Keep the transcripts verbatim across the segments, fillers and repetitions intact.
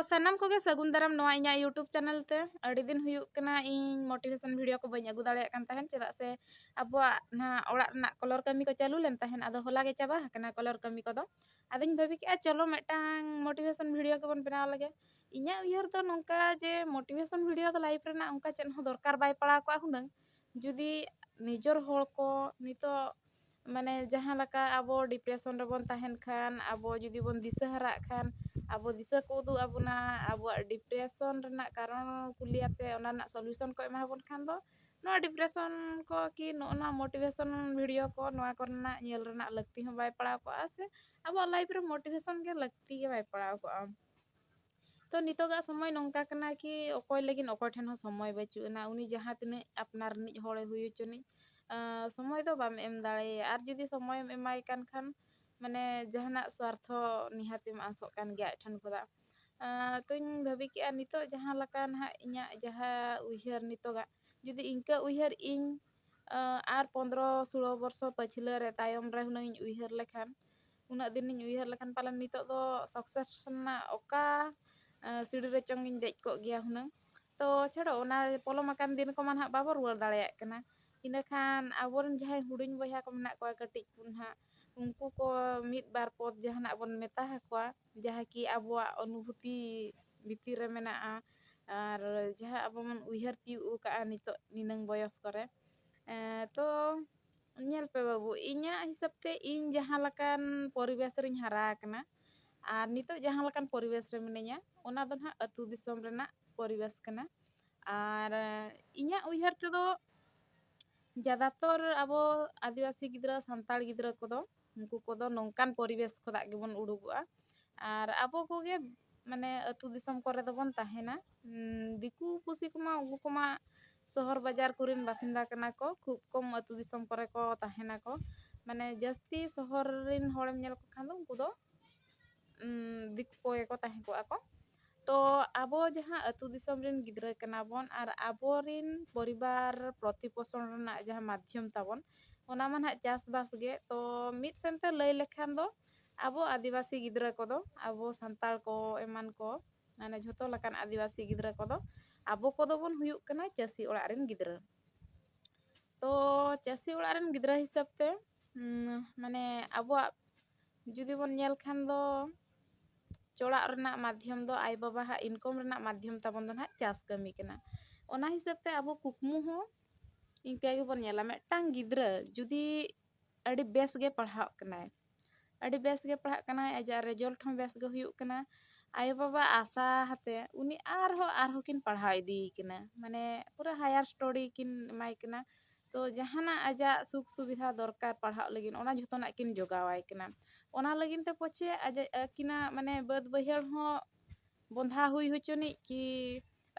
ᱥᱟᱱᱟᱢ ᱠᱚᱜᱮ ᱥᱟᱹᱜᱩᱱ ᱫᱟᱨᱟᱢ ᱱᱚᱣᱟ ᱤᱧᱟᱹᱜ YouTube ᱪᱮᱱᱮᱞ ᱛᱮ᱾ ᱟᱹᱰᱤ ᱫᱤᱱ ᱦᱩᱭᱩᱜ ᱠᱟᱱᱟ ᱤᱧ ᱢᱳᱴᱤᱵᱷᱮᱥᱚᱱ ᱵᱷᱤᱰᱤᱭᱳ ᱠᱚ ᱵᱟᱹᱧ ᱟᱹᱜᱩ ᱫᱟᱲᱮᱭᱟᱜ ᱠᱟᱱ ᱛᱟᱦᱮᱸᱫ, ᱪᱮᱫᱟᱜ ᱥᱮ ᱟᱵᱚᱣᱟᱜ ᱱᱟᱦᱟᱜ ᱚᱲᱟᱜ ᱨᱮᱱᱟᱜ ᱠᱚᱞᱚᱨ ᱠᱟᱹᱢᱤ ᱠᱚ ᱪᱟᱹᱞᱩ ᱞᱮᱱ ᱛᱟᱦᱮᱸᱫ, ᱟᱫᱚ ᱦᱚᱞᱟ ᱜᱮ ᱪᱟᱵᱟ ᱟᱠᱟᱱᱟ ᱠᱚᱞᱚᱨ ᱠᱟᱹᱢᱤ ᱠᱚᱫᱚ᱾ ᱟᱫᱚᱧ ᱵᱷᱟᱹᱵᱤ ᱠᱮᱜᱼᱟ, ᱪᱚᱞᱚ ᱢᱤᱫᱴᱟᱝ ᱢᱳᱴᱤᱵᱷᱮᱥᱚᱱ ᱵᱷᱤᱰᱤᱭᱳ ᱜᱮᱵᱚᱱ ᱵᱮᱱᱟᱣ ᱞᱮᱜᱮ᱾ ᱤᱧᱟᱹᱜ ᱩᱭᱦᱟᱹᱨ ᱫᱚ ᱱᱚᱝᱠᱟ ᱡᱮ ᱢᱳᱴᱤᱵᱷᱮᱥᱚᱱ ᱵᱷᱤᱰᱤᱭᱳ ᱫᱚ ᱞᱟᱭᱤᱯᱷ ᱨᱮᱱᱟᱜ ᱚᱱᱠᱟ ᱪᱮᱫ ᱦᱚᱸ ᱫᱚᱨᱠᱟᱨ ᱵᱟᱭ ᱯᱟᱲᱟᱣ ᱠᱚᱜᱼᱟ ᱦᱩᱱᱟᱹᱝ, ᱡᱩᱫᱤ ᱱᱤᱡᱚᱨ ᱦᱚᱲ ᱠᱚ ᱱᱤᱛᱚᱜ ᱢᱟᱱᱮ ᱡᱟᱦᱟᱸ ᱞᱮᱠᱟ ᱟᱵᱚ ᱰᱤᱯᱨᱮᱥᱚᱱ ᱨᱮᱵᱚᱱ ᱛᱟᱦᱮᱱ ᱠᱷᱟᱱ, ᱟᱵᱚ ᱡᱩᱫᱤ ᱵᱚᱱ ᱫᱤᱥᱟᱹ ᱦᱟᱨᱟᱜ ᱠᱷᱟᱱ, ᱟᱵᱚ ᱫᱤᱥᱟᱹ ᱠᱚ ᱩᱫᱩᱜ ᱟᱵᱚᱱᱟ, ᱟᱵᱚᱣᱟᱜ ᱰᱤᱯᱨᱮᱥᱚᱱ ᱨᱮᱱᱟᱜ ᱠᱟᱨᱚᱱ ᱠᱩᱞᱤ ᱟᱛᱮ ᱚᱱᱟ ᱨᱮᱱᱟᱜ ᱥᱚᱞᱩᱭᱥᱚᱱ ᱠᱚ ᱮᱢᱟ ᱵᱚᱱ ᱠᱷᱟᱱ ᱫᱚ, ᱱᱚᱣᱟ ᱰᱤᱯᱨᱮᱥᱚᱱ ᱠᱚ ᱠᱤ ᱱᱚᱜᱼᱚ ᱱᱚᱣᱟ ᱢᱳᱴᱤᱵᱷᱮᱥᱚᱱ ᱵᱷᱤᱰᱤᱭᱳ ᱠᱚ, ᱱᱚᱣᱟ ᱠᱚᱨᱮᱱᱟᱜ ᱧᱮᱞ ᱨᱮᱱᱟᱜ ᱞᱟᱹᱠᱛᱤ ᱦᱚᱸ ᱵᱟᱭ ᱯᱟᱲᱟᱣ ᱠᱚᱜᱼᱟ, ᱥᱮ ᱟᱵᱚᱣᱟᱜ ᱞᱟᱭᱤᱯᱷ ᱨᱮ ᱢᱳᱴᱤᱵᱷᱮᱥᱚᱱ ᱜᱮ ᱞᱟᱹᱠᱛᱤ ᱜᱮ ᱵᱟᱭ ᱯᱟᱲᱟᱣ ᱠᱚᱜᱼᱟ᱾ ᱛᱚ ᱱᱤᱛᱚᱜᱟᱜ ᱥᱚᱢᱚᱭ ᱱᱚᱝᱠᱟ ᱠᱟᱱᱟ ᱠᱤ ᱚᱠᱚᱭ ᱞᱟᱹᱜᱤᱫ ᱚᱠᱚᱭ ᱴᱷᱮᱱ ᱦᱚᱸ ᱥᱚᱢᱚᱭ ᱵᱟᱹᱪᱩᱜ ᱟᱱᱟ᱾ ᱩᱱᱤ ᱡᱟᱦᱟᱸ ᱛᱤᱱᱟᱹᱜ ᱟᱯᱱᱟᱨ ᱨᱤᱱᱤᱡ ᱦᱚᱲᱮ ᱦᱩᱭ ᱦᱚᱪᱚᱱᱤᱡ, ᱟᱸ, ᱥᱚᱢᱚᱭ ᱫᱚ ᱵᱟᱢ ᱮᱢ ᱫᱟᱲᱮᱭᱟᱭᱟ᱾ ᱟᱨ ᱡᱩᱫᱤ ᱥᱚᱢᱚᱭᱮᱢ ᱮᱢᱟᱭ ᱠᱟᱱ ᱠᱷᱟᱱ, ᱢᱟᱱᱮ ᱡᱟᱦᱟᱱᱟᱜ ᱥᱣᱟᱨᱛᱷᱚ ᱱᱤᱦᱟᱹᱛ ᱮᱢ ᱟᱥᱚᱜ ᱠᱟᱱ ᱜᱮᱭᱟ ᱟᱡ ᱴᱷᱮᱱ ᱠᱷᱚᱱᱟᱜ᱾ ᱟᱸ, ᱛᱚᱧ ᱵᱷᱟᱹᱵᱤ ᱠᱮᱜᱼᱟ ᱱᱤᱛᱚᱜ ᱡᱟᱦᱟᱸ ᱞᱮᱠᱟ ᱱᱟᱦᱟᱜ ᱤᱧᱟᱹᱜ ᱡᱟᱦᱟᱸ ᱩᱭᱦᱟᱹᱨ ᱱᱤᱛᱚᱜᱟᱜ, ᱡᱩᱫᱤ ᱤᱱᱠᱟᱹ ᱩᱭᱦᱟᱹᱨ ᱤᱧ, ᱟᱸ, ᱟᱨ ᱯᱚᱱᱫᱽᱨᱚ ᱥᱳᱞᱳ ᱵᱚᱨᱥᱚ ᱯᱟᱹᱪᱷᱞᱟᱹ ᱨᱮ ᱛᱟᱭᱚᱢ ᱨᱮ ᱦᱩᱱᱟᱹᱝ ᱤᱧ ᱩᱭᱦᱟᱹᱨ ᱞᱮᱠᱷᱟᱱ, ᱩᱱᱟᱹᱜ ᱫᱤᱱᱤᱧ ᱩᱭᱦᱟᱹᱨ ᱞᱮᱠᱷᱟᱱ ᱯᱟᱞᱮᱱ ᱱᱤᱛᱚᱜ ᱫᱚ ᱥᱟᱠᱥᱮᱥ ᱨᱮᱱᱟᱜ ᱚᱠᱟ, ᱟᱸ, ᱥᱤᱲᱤ ᱨᱮᱪᱚᱝ ᱤᱧ ᱫᱮᱡ ᱠᱚᱜ ᱜᱮᱭᱟ ᱦᱩᱱᱟᱹᱝ᱾ ᱛᱚ ᱪᱷᱟᱲᱚ, ᱚᱱᱟ ᱯᱚᱞᱚᱢ ᱟᱠᱟᱱ ᱫᱤᱱ ᱠᱚᱢᱟ ᱱᱟᱦᱟᱜ ᱵᱟᱵᱚ ᱨᱩᱣᱟᱹᱲ ᱫᱟᱲᱮᱭᱟᱜ ᱠᱟᱱᱟ᱾ ᱤᱱᱟᱹᱠᱷᱟᱱ ᱟᱵᱚᱨᱮᱱ ᱡᱟᱦᱟᱸᱭ ᱦᱩᱰᱤᱧ ᱵᱚᱭᱦᱟ ᱠᱚ ᱢᱮᱱᱟᱜ ᱠᱚᱣᱟ, ᱠᱟᱹᱴᱤᱡ ᱠᱚ ᱱᱟᱦᱟᱜ, ᱩᱱᱠᱩ ᱠᱚ ᱢᱤᱫ ᱵᱟᱨ ᱯᱚᱫ ᱡᱟᱦᱟᱱᱟᱜ ᱵᱚᱱ ᱢᱮᱛᱟ ᱟᱠᱚᱣᱟ, ᱡᱟᱦᱟᱸ ᱠᱤ ᱟᱵᱚᱣᱟᱜ ᱚᱱᱩᱵᱷᱩᱛᱤ ᱵᱷᱤᱛᱤᱨ ᱨᱮ ᱢᱮᱱᱟᱜᱼᱟ, ᱟᱨ ᱡᱟᱦᱟᱸ ᱟᱵᱚ ᱵᱚᱱ ᱩᱭᱦᱟᱹᱨ ᱛᱤᱭᱳᱜ ᱟᱠᱟᱫᱼᱟ ᱱᱤᱛᱚᱜ ᱱᱤᱱᱟᱹᱝ ᱵᱚᱭᱚᱥ ᱠᱚᱨᱮ᱾ ᱮᱸ, ᱛᱚ ᱧᱮᱞ ᱯᱮ ᱵᱟᱹᱵᱩ, ᱤᱧᱟᱹᱜ ᱦᱤᱥᱟᱹᱵ ᱛᱮ ᱤᱧ ᱡᱟᱦᱟᱸ ᱞᱮᱠᱟᱱ ᱯᱚᱨᱤᱵᱮᱥ ᱨᱤᱧ ᱦᱟᱨᱟ ᱟᱠᱟᱱᱟ, ᱟᱨ ᱱᱤᱛᱚᱜ ᱡᱟᱦᱟᱸ ᱞᱮᱠᱟᱱ ᱯᱚᱨᱤᱵᱮᱥ ᱨᱮ ᱢᱤᱱᱟᱹᱧᱟ, ᱚᱱᱟ ᱫᱚ ᱱᱟᱦᱟᱜ ᱟᱹᱛᱩ ᱫᱤᱥᱚᱢ ᱨᱮᱱᱟᱜ ᱯᱚᱨᱤᱵᱮᱥ ᱠᱟᱱᱟ᱾ ᱟᱨ ᱤᱧᱟᱹᱜ ᱩᱭᱦᱟᱹᱨ ᱛᱮᱫᱚ ᱡᱟᱫᱟᱛᱚᱨ ᱟᱵᱚ ᱟᱹᱫᱤᱵᱟᱹᱥᱤ ᱜᱤᱫᱽᱨᱟᱹ, ᱥᱟᱱᱛᱟᱲ ᱜᱤᱫᱽᱨᱟᱹ ᱠᱚᱫᱚ, ᱩᱱᱠᱩ ᱠᱚᱫᱚ ᱱᱚᱝᱠᱟᱱ ᱯᱚᱨᱤᱵᱮᱥ ᱠᱷᱚᱱᱟᱜ ᱜᱮᱵᱚᱱ ᱩᱰᱩᱠᱚᱜᱼᱟ᱾ ᱟᱨ ᱟᱵᱚ ᱠᱚᱜᱮ, ᱢᱟᱱᱮ, ᱟᱹᱛᱩ ᱫᱤᱥᱚᱢ ᱠᱚᱨᱮ ᱫᱚᱵᱚᱱ ᱛᱟᱦᱮᱱᱟ᱾ ᱩᱸ, ᱫᱤᱠᱩ ᱯᱩᱥᱤ ᱠᱚᱢᱟ, ᱩᱱᱠᱩ ᱠᱚᱢᱟ ᱥᱚᱦᱚᱨ ᱵᱟᱡᱟᱨ ᱠᱚᱨᱮᱱ ᱵᱟᱥᱤᱱᱫᱟ ᱠᱟᱱᱟ ᱠᱚ, ᱠᱷᱩᱵ ᱠᱚᱢ ᱟᱹᱛᱩ ᱫᱤᱥᱚᱢ ᱠᱚᱨᱮ ᱠᱚ ᱛᱟᱦᱮᱱᱟ ᱠᱚ᱾ ᱢᱟᱱᱮ, ᱡᱟᱹᱥᱛᱤ ᱥᱚᱦᱚᱨ ᱨᱮᱱ ᱦᱚᱲᱮᱢ ᱧᱮᱞ ᱠᱚ ᱠᱷᱟᱱ ᱫᱚ, ᱩᱱᱠᱩ ᱫᱚ, ᱩᱸ, ᱫᱤᱠᱩ ᱠᱚᱜᱮ ᱠᱚ ᱛᱟᱦᱮᱸ ᱠᱚᱜᱼᱟ ᱠᱚ᱾ ᱛᱚ ᱟᱵᱚ ᱡᱟᱦᱟᱸ ᱟᱹᱛᱩ ᱫᱤᱥᱚᱢ ᱨᱮᱱ ᱜᱤᱫᱽᱨᱟᱹ ᱠᱟᱱᱟ ᱵᱚᱱ ᱟᱨ ᱟᱵᱚᱨᱮᱱ ᱯᱚᱨᱤᱵᱟᱨ ᱯᱨᱚᱛᱤᱯᱳᱥᱚᱱ ᱨᱮᱱᱟᱜ ᱡᱟᱦᱟᱸ ᱢᱟᱫᱽᱫᱷᱚᱢ ᱛᱟᱵᱚᱱ, ᱚᱱᱟ ᱢᱟ ᱱᱟᱦᱟᱜ ᱪᱟᱥᱵᱟᱥ ᱜᱮ᱾ ᱛᱚ ᱢᱤᱫ ᱥᱮᱱᱛᱮ ᱞᱟᱹᱭ ᱞᱮᱠᱷᱟᱱ ᱫᱚ ᱟᱵᱚ ᱟᱹᱫᱤᱵᱟᱹᱥᱤ ᱜᱤᱫᱽᱨᱟᱹ ᱠᱚᱫᱚ, ᱟᱵᱚ ᱥᱟᱱᱛᱟᱲ ᱠᱚ ᱮᱢᱟᱱ ᱠᱚ, ᱢᱟᱱᱮ ᱡᱷᱚᱛᱚ ᱞᱮᱠᱟᱱ ᱟᱹᱫᱤᱵᱟᱹᱥᱤ ᱜᱤᱫᱽᱨᱟᱹ ᱠᱚᱫᱚ ᱟᱵᱚ ᱠᱚᱫᱚ ᱵᱚᱱ ᱦᱩᱭᱩᱜ ᱠᱟᱱᱟ ᱪᱟᱹᱥᱤ ᱚᱲᱟᱜ ᱨᱮᱱ ᱜᱤᱫᱽᱨᱟᱹ᱾ ᱛᱚ ᱪᱟᱹᱥᱤ ᱚᱲᱟᱜ ᱨᱮᱱ ᱜᱤᱫᱽᱨᱟᱹ ᱦᱤᱥᱟᱹᱵ ᱛᱮ, ᱩᱢ, ᱢᱟᱱᱮ ᱟᱵᱚᱣᱟᱜ ᱡᱩᱫᱤ ᱵᱚᱱ ᱧᱮᱞ ᱠᱷᱟᱱ ᱫᱚ ᱪᱚᱲᱟᱜ ᱨᱮᱱᱟᱜ ᱢᱟᱫᱽᱫᱷᱚᱢ ᱫᱚ ᱟᱭᱳᱼᱵᱟᱵᱟᱣᱟᱜ income ᱨᱮᱱᱟᱜ ᱢᱟᱫᱽᱫᱷᱚᱢ ᱛᱟᱵᱚᱱ ᱫᱚ ᱱᱟᱦᱟᱜ ᱪᱟᱥ ᱠᱟᱹᱢᱤ ᱠᱟᱱᱟ᱾ ᱚᱱᱟ ᱦᱤᱥᱟᱹᱵ ᱛᱮ ᱟᱵᱚ ᱠᱩᱠᱢᱩ ᱦᱚᱸ ᱤᱱᱠᱟᱹ ᱜᱮᱵᱚᱱ ᱧᱮᱞᱟ᱾ ᱢᱤᱫᱴᱟᱝ ᱜᱤᱫᱽᱨᱟᱹ ᱡᱩᱫᱤ ᱟᱹᱰᱤ ᱵᱮᱥ ᱜᱮ ᱯᱟᱲᱦᱟᱜ ᱠᱟᱱᱟᱭ, ᱟᱹᱰᱤ ᱵᱮᱥ ᱜᱮ ᱯᱟᱲᱦᱟᱜ ᱠᱟᱱᱟᱭ, ᱟᱡᱟᱜ result ᱦᱚᱸ ᱵᱮᱥ ᱜᱮ ᱦᱩᱭᱩᱜ ᱠᱟᱱᱟ, ᱟᱭᱳᱼᱵᱟᱵᱟ ᱟᱥᱟ ᱦᱟᱛᱮ ᱩᱱᱤ ᱟᱨᱦᱚᱸ, ᱟᱨᱦᱚᱸ ᱠᱤᱱ ᱯᱟᱲᱦᱟᱣ ᱤᱫᱤᱭᱮ ᱠᱟᱱᱟ, ᱢᱟᱱᱮ ᱯᱩᱨᱟᱹ higher study ᱠᱤᱱ ᱮᱢᱟᱭ ᱠᱟᱱᱟ᱾ ᱛᱚ ᱡᱟᱦᱟᱱᱟᱜ ᱟᱡᱟᱜ ᱥᱩᱠ ᱥᱩᱵᱤᱫᱷᱟ ᱫᱚᱨᱠᱟᱨ ᱯᱟᱲᱦᱟᱜ ᱞᱟᱹᱜᱤᱫ, ᱚᱱᱟ ᱡᱷᱚᱛᱚᱱᱟᱜ ᱠᱤᱱ ᱡᱚᱜᱟᱣᱟᱭ ᱠᱟᱱᱟ᱾ ᱚᱱᱟ ᱞᱟᱹᱜᱤᱫ ᱛᱮ ᱯᱟᱪᱮ ᱟᱡ, ᱟᱹᱠᱤᱱᱟᱜ ᱢᱟᱱᱮ ᱵᱟᱹᱫᱽ ᱵᱟᱹᱭᱦᱟᱹᱲ ᱦᱚᱸ ᱵᱚᱸᱫᱷᱟ ᱦᱩᱭ ᱦᱚᱪᱚᱱᱤᱡ ᱠᱤ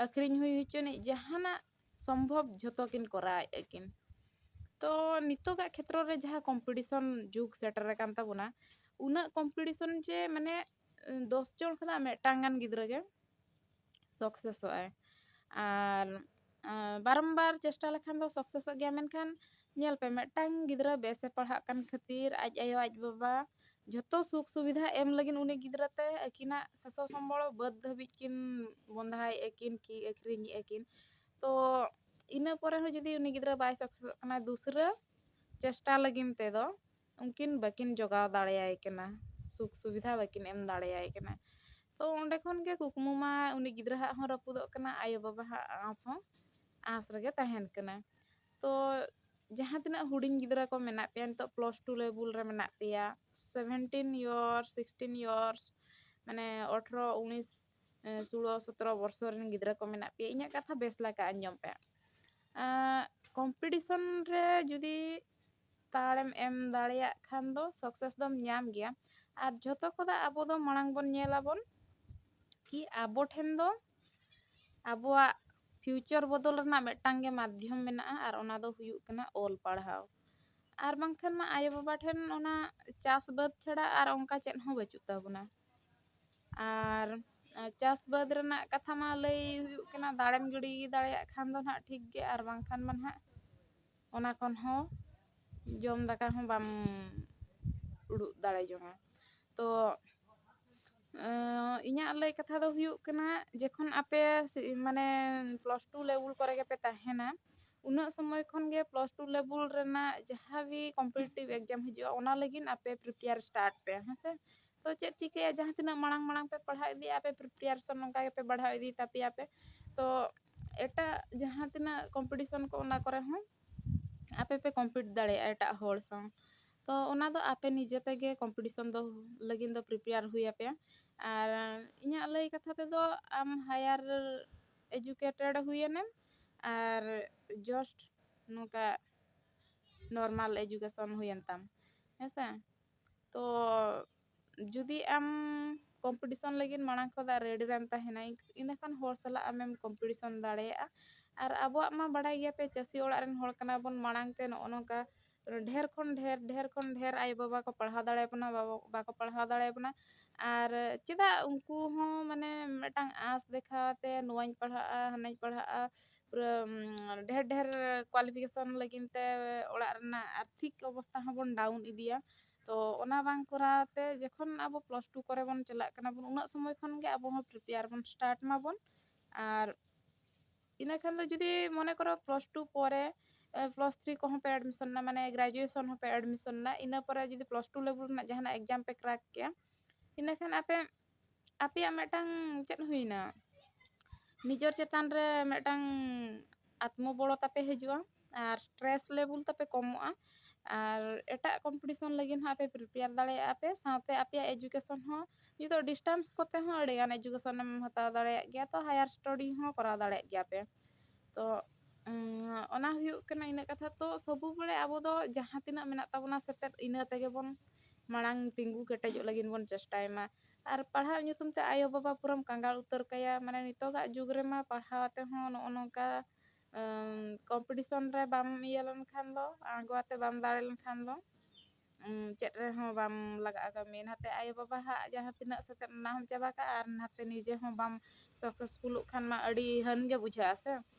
ᱟᱹᱠᱷᱨᱤᱧ ᱦᱩᱭ ᱦᱚᱪᱚᱱᱤᱡ, ᱡᱟᱦᱟᱱᱟᱜ ᱥᱚᱢᱵᱷᱚᱵ ᱡᱷᱚᱛᱚ ᱠᱤᱱ ᱠᱚᱨᱟᱣᱮᱫᱼᱟ ᱠᱤᱱ᱾ ᱛᱚ ᱱᱤᱛᱚᱜᱟᱜ ᱠᱷᱮᱛᱨᱚ ᱨᱮ ᱡᱟᱦᱟᱸ competition ᱡᱩᱜᱽ ᱥᱮᱴᱮᱨ ᱟᱠᱟᱱ ᱛᱟᱵᱚᱱᱟ, ᱩᱱᱟᱹᱜ competition ᱡᱮ ᱢᱟᱱᱮ ᱫᱚᱥ ᱡᱚᱱ ᱠᱷᱚᱱᱟᱜ ᱢᱤᱫᱴᱟᱝ ᱜᱟᱱ ᱜᱤᱫᱽᱨᱟᱹ ᱜᱮ successᱚᱜ ᱟᱭ᱾ ᱟᱨ, ᱟᱨ ᱵᱟᱨᱚᱢᱵᱟᱨ ᱪᱮᱥᱴᱟ ᱞᱮᱠᱷᱟᱱ ᱫᱚ successᱚᱜ ᱜᱮᱭᱟ, ᱢᱮᱱᱠᱷᱟᱱ ᱧᱮᱞ ᱯᱮ, ᱢᱤᱫᱴᱟᱝ ᱜᱤᱫᱽᱨᱟᱹ ᱵᱮᱥᱮ ᱯᱟᱲᱦᱟᱜ ᱠᱟᱱ ᱠᱷᱟᱹᱛᱤᱨ ᱟᱡ ᱟᱭᱳ ᱟᱡ ᱵᱟᱵᱟ ᱡᱷᱚᱛᱚ ᱥᱩᱠ ᱥᱩᱵᱤᱫᱷᱟ ᱮᱢ ᱞᱟᱹᱜᱤᱫ ᱩᱱᱤ ᱜᱤᱫᱽᱨᱟᱹ ᱛᱮ ᱟᱹᱠᱤᱱᱟᱜ ᱥᱟᱥᱚ ᱥᱚᱢᱵᱚᱲ ᱵᱟᱹᱫᱽ ᱫᱷᱟᱹᱵᱤᱡ ᱠᱤᱱ ᱵᱚᱸᱫᱷᱟᱭᱮᱫᱼᱟ ᱠᱤᱱ ᱠᱤ ᱟᱹᱠᱷᱨᱤᱧᱮᱫᱼᱟ ᱠᱤᱱ᱾ ᱛᱚ ᱤᱱᱟᱹ ᱯᱚᱨᱮ ᱦᱚᱸ ᱡᱩᱫᱤ ᱩᱱᱤ ᱜᱤᱫᱽᱨᱟᱹ ᱵᱟᱭ successᱚᱜ ᱠᱟᱱᱟ, ᱫᱩᱥᱨᱟᱹ ᱪᱮᱥᱴᱟ ᱞᱟᱹᱜᱤᱫ ᱛᱮᱫᱚ ᱩᱱᱠᱤᱱ ᱵᱟᱹᱠᱤᱱ ᱡᱚᱜᱟᱣ ᱫᱟᱲᱮᱭᱟᱭ ᱠᱟᱱᱟ, ᱥᱩᱠ ᱥᱩᱵᱤᱫᱷᱟ ᱵᱟᱹᱠᱤᱱ ᱮᱢ ᱫᱟᱲᱮᱭᱟᱭ ᱠᱟᱱᱟ᱾ ᱛᱚ ᱚᱸᱰᱮ ᱠᱷᱚᱱ ᱜᱮ ᱠᱩᱠᱢᱩ ᱢᱟ ᱩᱱᱤ ᱜᱤᱫᱽᱨᱟᱹ ᱦᱟᱜ ᱦᱚᱸ ᱨᱟᱹᱯᱩᱫᱚᱜ ᱠᱟᱱᱟ, ᱟᱭᱳ ᱵᱟᱵᱟ ᱦᱟᱜ ᱟᱸᱥ ᱦᱚᱸ ᱟᱸᱥ ᱨᱮᱜᱮ ᱛᱟᱦᱮᱱ ᱠᱟᱱᱟ᱾ ᱛᱚ ᱡᱟᱦᱟᱸ ᱛᱤᱱᱟᱹᱜ ᱦᱩᱰᱤᱧ ᱜᱤᱫᱽᱨᱟᱹ ᱠᱚ ᱢᱮᱱᱟᱜ ᱯᱮᱭᱟ, ᱱᱤᱛᱚᱜ plus two level ᱨᱮ ᱢᱮᱱᱟᱜ ᱯᱮᱭᱟ, seventeen years, sixteen years, ᱢᱟᱱᱮ ᱟᱴᱷᱨᱚ, ᱩᱱᱤᱥ, ᱮ, ᱥᱳᱞᱳ, ᱥᱚᱛᱨᱚ ᱵᱚᱨᱥᱚ ᱨᱮᱱ ᱜᱤᱫᱽᱨᱟᱹ ᱠᱚ ᱢᱮᱱᱟᱜ ᱯᱮᱭᱟ, ᱤᱧᱟᱹᱜ ᱠᱟᱛᱷᱟ ᱵᱮᱥ ᱞᱮᱠᱟ ᱟᱸᱡᱚᱢ ᱯᱮ᱾ ᱟᱸ, competition ᱨᱮ ᱡᱩᱫᱤ ᱛᱟᱲᱮᱢ ᱮᱢ ᱫᱟᱲᱮᱭᱟᱜ ᱠᱷᱟᱱ ᱫᱚ success ᱫᱚᱢ ᱧᱟᱢ ᱜᱮᱭᱟ᱾ ᱟᱨ ᱡᱷᱚᱛᱚ ᱠᱷᱚᱱᱟᱜ ᱟᱵᱚ ᱫᱚ ᱢᱟᱲᱟᱝ ᱵᱚᱱ ᱧᱮᱞᱟᱵᱚᱱ ᱠᱤ ᱟᱵᱚ ᱴᱷᱮᱱ ᱫᱚ ᱟᱵᱚᱣᱟᱜ future ᱵᱚᱫᱚᱞ ᱨᱮᱱᱟᱜ ᱢᱤᱫᱴᱟᱝ ᱜᱮ ᱢᱟᱫᱽᱫᱷᱚᱢ ᱢᱮᱱᱟᱜᱼᱟ, ᱟᱨ ᱚᱱᱟ ᱫᱚ ᱦᱩᱭᱩᱜ ᱠᱟᱱᱟ ᱚᱞ ᱯᱟᱲᱦᱟᱣ᱾ ᱟᱨ ᱵᱟᱝᱠᱷᱟᱱ ᱢᱟ ᱟᱭᱳᱼᱵᱟᱵᱟ ᱴᱷᱮᱱ ᱚᱱᱟ ᱪᱟᱥ ᱵᱟᱹᱫᱽ ᱪᱷᱟᱲᱟ ᱟᱨ ᱚᱱᱠᱟ ᱪᱮᱫ ᱦᱚᱸ ᱵᱟᱹᱪᱩᱜ ᱛᱟᱵᱚᱱᱟ᱾ ᱟᱨ, ᱟᱨ ᱪᱟᱥ ᱵᱟᱹᱫᱽ ᱨᱮᱱᱟᱜ ᱠᱟᱛᱷᱟ ᱢᱟ ᱞᱟᱹᱭ ᱦᱩᱭᱩᱜ ᱠᱟᱱᱟ, ᱫᱟᱲᱮᱢ ᱜᱤᱰᱤ ᱫᱟᱲᱮᱭᱟᱜ ᱠᱷᱟᱱ ᱫᱚ ᱱᱟᱦᱟᱜ ᱴᱷᱤᱠ ᱜᱮ, ᱟᱨ ᱵᱟᱝᱠᱷᱟᱱ ᱢᱟ ᱱᱟᱦᱟᱜ ᱚᱱᱟ ᱠᱷᱚᱱ ᱦᱚᱸ ᱡᱚᱢ ᱫᱟᱠᱟ ᱦᱚᱸ ᱵᱟᱢ ᱩᱰᱩᱠ ᱫᱟᱲᱮ ᱡᱚᱝᱟ᱾ ᱛᱚ ᱮᱸ, ᱤᱧᱟᱹᱜ ᱞᱟᱹᱭ ᱠᱟᱛᱷᱟ ᱫᱚ ᱦᱩᱭᱩᱜ ᱠᱟᱱᱟ, ᱡᱚᱠᱷᱚᱱ ᱟᱯᱮ ᱥᱤ-, ᱢᱟᱱᱮ plus two level ᱠᱚᱨᱮ ᱜᱮᱯᱮ ᱛᱟᱦᱮᱱᱟ, ᱩᱱᱟᱹᱜ ᱥᱚᱢᱚᱭ ᱠᱷᱚᱱ ᱜᱮ plus two level ᱨᱮᱱᱟᱜ ᱡᱟᱦᱟᱸ ᱜᱮ competitive exam ᱦᱤᱡᱩᱜᱼᱟ, ᱚᱱᱟ ᱞᱟᱹᱜᱤᱫ ᱟᱯᱮ prepare start ᱯᱮ, ᱦᱮᱸ ᱥᱮ? ᱛᱚ ᱪᱮᱫ ᱪᱤᱠᱟᱹᱭᱟ, ᱡᱟᱦᱟᱸ ᱛᱤᱱᱟᱹᱜ ᱢᱟᱲᱟᱝ ᱢᱟᱲᱟᱝ ᱯᱮ ᱯᱟᱲᱦᱟᱣ ᱤᱫᱤᱜᱼᱟ, ᱟᱯᱮ preparation ᱱᱚᱝᱠᱟ ᱜᱮᱯᱮ ᱵᱟᱲᱦᱟᱣ ᱤᱫᱤ ᱛᱟᱯᱮᱭᱟ ᱯᱮ᱾ ᱛᱚ ᱮᱴᱟᱜ ᱡᱟᱦᱟᱸ ᱛᱤᱱᱟᱹᱜ competition ᱠᱚ, ᱚᱱᱟ ᱠᱚᱨᱮ ᱦᱚᱸ ᱟᱯᱮ ᱯᱮ compete ᱫᱟᱲᱮᱭᱟᱜᱼᱟ ᱮᱴᱟᱜ ᱦᱚᱲ ᱥᱟᱶ᱾ ᱛᱚ ᱚᱱᱟ ᱫᱚ ᱟᱯᱮ ᱱᱤᱡᱮ ᱛᱮᱜᱮ competition ᱫᱚ ᱞᱟᱹᱜᱤᱫ ᱫᱚ prepare ᱦᱩᱭ ᱟᱯᱮᱭᱟ᱾ ᱟᱨ ᱤᱧᱟᱹᱜ ᱞᱟᱹᱭ ᱠᱟᱛᱷᱟ ᱛᱮᱫᱚ, ᱟᱢ higher educated ᱦᱩᱭᱮᱱᱮᱢ ᱟᱨ just ᱱᱚᱝᱠᱟ normal education ᱦᱩᱭᱮᱱ ᱛᱟᱢ, ᱦᱮᱸ ᱥᱮ? ᱛᱚ ᱡᱩᱫᱤ ᱟᱢ competition ᱞᱟᱹᱜᱤᱫ ᱢᱟᱲᱟᱝ ᱠᱷᱚᱱᱟᱜ ready ᱨᱮᱢ ᱛᱟᱦᱮᱱᱟ, ᱤᱱ-, ᱤᱱᱟᱹᱠᱷᱟᱱ ᱦᱚᱲ ᱥᱟᱞᱟᱜ ᱟᱢᱮᱢ competition ᱫᱟᱲᱮᱭᱟᱜᱼᱟ᱾ ᱟᱨ ᱟᱵᱚᱣᱟᱜ ᱢᱟ ᱵᱟᱲᱟᱭ ᱜᱮᱭᱟ ᱯᱮ, ᱪᱟᱹᱥᱤ ᱚᱲᱟᱜ ᱨᱮᱱ ᱦᱚᱲ ᱠᱟᱱᱟ ᱵᱚᱱ, ᱢᱟᱲᱟᱝ ᱛᱮ ᱱᱚᱜᱼᱚ ᱱᱚᱝᱠᱟ ᱰᱷᱮᱨ ᱠᱷᱚᱱ ᱰᱷᱮᱨ, ᱰᱷᱮᱨ ᱠᱷᱚᱱ ᱰᱷᱮᱨ ᱟᱭᱳᱼᱵᱟᱵᱟ ᱠᱚ ᱯᱟᱲᱦᱟᱣ ᱫᱟᱲᱮᱭᱟᱵᱚᱱᱟ, ᱵᱟᱵᱚ-, ᱵᱟᱠᱚ ᱯᱟᱲᱦᱟᱣ ᱫᱟᱲᱮᱭᱟᱵᱚᱱᱟ᱾ ᱟᱨ ᱪᱮᱫᱟᱜ ᱩᱱᱠᱩ ᱦᱚᱸ ᱢᱟᱱᱮ ᱢᱤᱫᱴᱟᱝ ᱟᱸᱥ ᱫᱮᱠᱷᱟᱣ ᱛᱮ, ᱱᱚᱣᱟᱧ ᱯᱟᱲᱦᱟᱜᱼᱟ, ᱦᱟᱱᱟᱧ ᱯᱟᱲᱦᱟᱜᱼᱟ, ᱯᱩᱨᱟᱹ, ᱩᱢ, ᱰᱷᱮᱨ ᱰᱷᱮᱨ qualification ᱞᱟᱹᱜᱤᱫ ᱛᱮ ᱚᱲᱟᱜ ᱨᱮᱱᱟᱜ ᱟᱨᱛᱷᱤᱠ ᱚᱵᱚᱥᱛᱟ ᱦᱚᱸᱵᱚᱱ down ᱤᱫᱤᱭᱟ᱾ ᱛᱚ ᱚᱱᱟ ᱵᱟᱝ ᱠᱚᱨᱟᱣ ᱛᱮ, ᱡᱚᱠᱷᱚᱱ ᱟᱵᱚ plus two ᱠᱚᱨᱮ ᱵᱚᱱ ᱪᱟᱞᱟᱜ ᱠᱟᱱᱟ ᱵᱚᱱ, ᱩᱱᱟᱹᱜ ᱥᱚᱢᱚᱭ ᱠᱷᱚᱱ ᱜᱮ ᱟᱵᱚ ᱦᱚᱸ prepare ᱵᱚᱱ start ᱢᱟᱵᱚᱱ᱾ ᱟᱨ ᱤᱱᱟᱹ ᱠᱷᱟᱱ ᱫᱚ ᱡᱩᱫᱤ ᱢᱚᱱᱮ ᱠᱚᱨᱚ plus two ᱯᱚᱨᱮ, ᱮ, plus three ᱠᱚᱦᱚᱸ ᱯᱮ admission ᱱᱟ, ᱢᱟᱱᱮ graduation ᱦᱚᱸᱯᱮ admission ᱱᱟ, ᱤᱱᱟᱹ ᱯᱚᱨᱮ ᱡᱩᱫᱤ plus two level ᱨᱮᱱᱟᱜ ᱡᱟᱦᱟᱱᱟᱜ exam ᱯᱮ crack ᱠᱮᱜᱼᱟ, ᱤᱱᱟᱹ ᱠᱷᱟᱱ ᱟᱯᱮ, ᱟᱯᱮᱭᱟᱜ ᱢᱤᱫᱴᱟᱝ ᱪᱮᱫ ᱦᱩᱭᱱᱟ, ᱱᱤᱡᱮᱨ ᱪᱮᱛᱟᱱ ᱨᱮ ᱢᱤᱫᱴᱟᱝ ᱟᱛᱢᱚ ᱵᱚᱲᱚ ᱛᱟᱯᱮ ᱦᱤᱡᱩᱜᱼᱟ ᱟᱨ stress level ᱛᱟᱯᱮ ᱠᱚᱢᱚᱜᱼᱟ᱾ ᱟᱨ ᱮᱴᱟᱜ competition ᱞᱟᱹᱜᱤᱫ ᱦᱚᱸ ᱟᱯᱮ prepare ᱫᱟᱲᱮᱭᱟᱜᱼᱟ ᱯᱮ, ᱥᱟᱶᱛᱮ ᱟᱯᱮᱭᱟᱜ education ᱦᱚᱸ, ᱱᱤᱛᱚᱜ distance ᱠᱚᱛᱮ ᱦᱚᱸ ᱟᱹᱰᱤ ᱜᱟᱱ education ᱮᱢ ᱦᱟᱛᱟᱣ ᱫᱟᱲᱮᱭᱟᱜ ᱜᱮᱭᱟ, ᱛᱚ higher study ᱦᱚᱸ ᱠᱚᱨᱟᱣ ᱫᱟᱲᱮᱭᱟᱜ ᱜᱮᱭᱟ ᱯᱮ᱾ ᱛᱚ, ᱩᱸ, ᱚᱱᱟ ᱦᱩᱭᱩᱜ ᱠᱟᱱᱟ ᱤᱱᱟᱹᱜ ᱠᱟᱛᱷᱟ᱾ ᱛᱚ ᱥᱚᱵᱩ ᱵᱮᱲᱮ ᱟᱵᱚ ᱫᱚ ᱡᱟᱦᱟᱸ ᱛᱤᱱᱟᱹᱜ ᱢᱮᱱᱟᱜ ᱛᱟᱵᱚᱱᱟ ᱥᱮᱛᱮᱫ, ᱤᱱᱟᱹ ᱛᱮᱜᱮ ᱵᱚᱱ ᱢᱟᱲᱟᱝ ᱛᱤᱸᱜᱩ ᱠᱮᱴᱮᱡᱚᱜ ᱞᱟᱹᱜᱤᱫ ᱵᱚᱱ ᱪᱮᱥᱴᱟᱭ ᱢᱟ᱾ ᱟᱨ ᱯᱟᱲᱦᱟᱜ ᱧᱩᱛᱩᱢ ᱛᱮ ᱟᱭᱳᱼᱵᱟᱵᱟ ᱯᱩᱨᱟᱹᱢ ᱠᱟᱸᱜᱟᱞ ᱩᱛᱟᱹᱨ ᱠᱟᱭᱟ᱾ ᱢᱟᱱᱮ ᱱᱤᱛᱚᱜᱟᱜ ᱡᱩᱜᱽ ᱨᱮᱢᱟ ᱯᱟᱲᱦᱟᱣ ᱟᱛᱮ ᱦᱚᱸ ᱱᱚᱜᱼᱚ ᱱᱚᱝᱠᱟ, ᱩᱸ, competition ᱨᱮ ᱵᱟᱢ ᱤᱭᱟᱹ ᱞᱮᱱᱠᱷᱟᱱ ᱫᱚ, ᱟᱬᱜᱚ ᱟᱛᱮ ᱵᱟᱢ ᱫᱟᱲᱮ ᱞᱮᱱᱠᱷᱟᱱ ᱫᱚ, ᱩᱸ, ᱪᱮᱫ ᱨᱮᱦᱚᱸ ᱵᱟᱢ ᱞᱟᱜᱟᱜᱼᱟ ᱠᱟᱹᱢᱤ᱾ ᱱᱟᱛᱮ ᱟᱭᱳᱼᱵᱟᱵᱟ ᱦᱟᱜ ᱡᱟᱦᱟᱸ ᱛᱤᱱᱟᱹᱜ ᱥᱮᱛᱮᱫ ᱚᱱᱟ ᱦᱚᱸᱢ ᱪᱟᱵᱟ ᱠᱟᱜᱼᱟ, ᱟᱨ ᱱᱟᱛᱮ ᱱᱤᱡᱮ ᱦᱚᱸ ᱵᱟᱢ successfulᱚᱜ ᱠᱷᱟᱱ ᱢᱟ ᱟᱹᱰᱤ ᱦᱟᱹᱱ ᱜᱮ ᱵᱩᱡᱷᱟᱹᱜᱼᱟ ᱥᱮ᱾